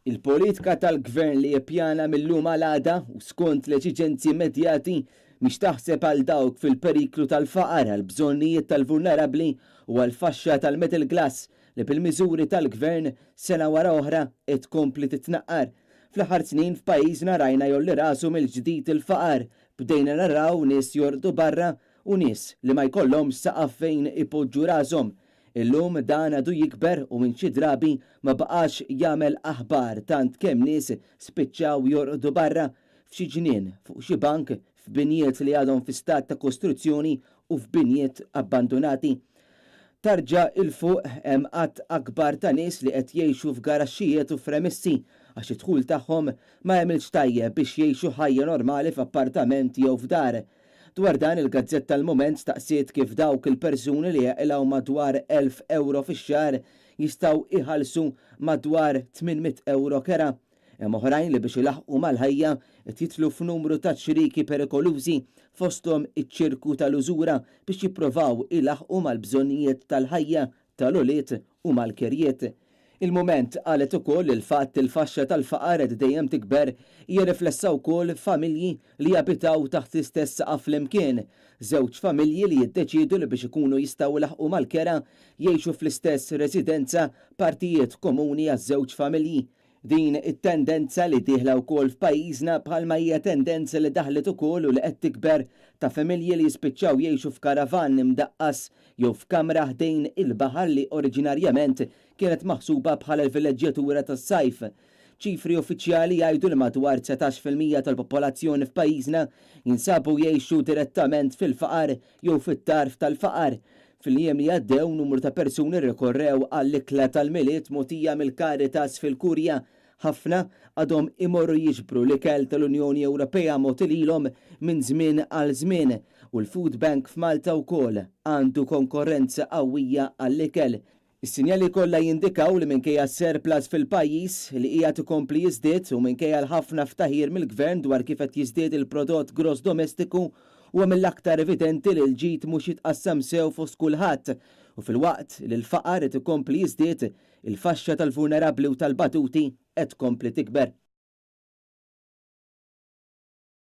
Il-politika tal-Gvern li jippjana mil-lum għal għada u skont l-eġiġenzi immedjati mhix taħseb għal dawk fil-periklu tal-faqar, għall-bżonnijiet tal-vulnerabbli u għall-faxxa tal-middle class li bil-miżuri tal-Gvern sena wara oħra qed tkompli titnaqqar. Fl-aħħar snin f'pajjiżna rajna jgħolli rasu mill-ġdid il-faqar, bdejna naraw nies jorqdu barra u nies li ma jkollhomx saqaf fejn ipoġġu rashom. Illum dan għadu jikber u minn xi drabi ma baqax jagħmel aħbar tant kemm nies spiċċaw jorqdu barra, f'xi ġnien, fuq xi bank, f'binjiet li għadhom fi stat ta' kostruzzjoni u f'binjiet abbandunati. Tarġa' 'l fuq hemm għadd akbar ta' nies li qed jgħixu f'garaxxijiet u f'remissi għax id-dħul tagħhom ma jagħmilx tajjeb biex jgħixu ħajja normali f'appartament jew f'dar. Dwar dan, il-gazzetta Il-Mument staqsiet kif dawk il-persuni li jaqilgħu madwar 1,000 ewro fix-xahar jistgħu jħallsu madwar 800 ewro kera. Hemm oħrajn li biex ilaħħqu mal-ħajja qed jidħlu f'numru ta' ċrieki perikolużi fosthom iċ-ċirku tal-użura biex jipprovaw ilaħħqu mal-bżonnijiet tal-ħajja tal-ulied u mal-kirjiet. Il-Mument qalet ukoll li l-fatt li l-faxxa tal-faqar qed dejjem tikber hija riflessa wkoll f'familji li jabitaw taħt l-istess saqaf flimkien, żewġ familji li jiddeċiedu li biex ikunu jistgħu ilaħħqu mal-kera jgħixu fl-istess residenza b'partijiet komuni għaż-żewġ familji. Din it-tendenza li dieħla wkoll f'pajjiżna bħalma hija tendenza li daħlet ukoll u li qed tikber ta' familji li jispiċċaw jgħixu f'karavann imdaqqas jew f'kamra ħdejn il-baħar li oriġinarjament kienet maħsuba bħala l-villeġġjatura tas-sajf. Ċifri uffiċjali jgħidu li madwar 19% tal-popolazzjoni f'pajjiżna jinsabu jgħixu direttament fil-faqar jew fit-tarf tal-faqar. Fil-jiem li għaddew, numru ta' persuni rrikorrew għall-ikla tal-Milied mogħtija mill-Caritas fil-Kurja. Ħafna għadhom imorru jiġbru l-ikel tal-Unjoni Ewropea mogħti lilhom minn żmien għal żmien u l-Food Bank f'Malta wkoll għandu konkorrenza qawwija għall-ikel. Is-sinjali kollha jindikaw li minkejja s-surplus fil-pajjiż li qiegħed ikompli jiżdied u minkejja l-ħafna ftaħir mill-Gvern dwar kif qed jiżdied il-prodott gross domestiku, huwa mill-aktar evidenti li l-ġid mhux jitqassam sew fost kulħadd u filwaqt li l-faqar qed ikompli jiżdied, il-faxxa tal-vulnerabbli u tal-batuti qed tkompli tikber.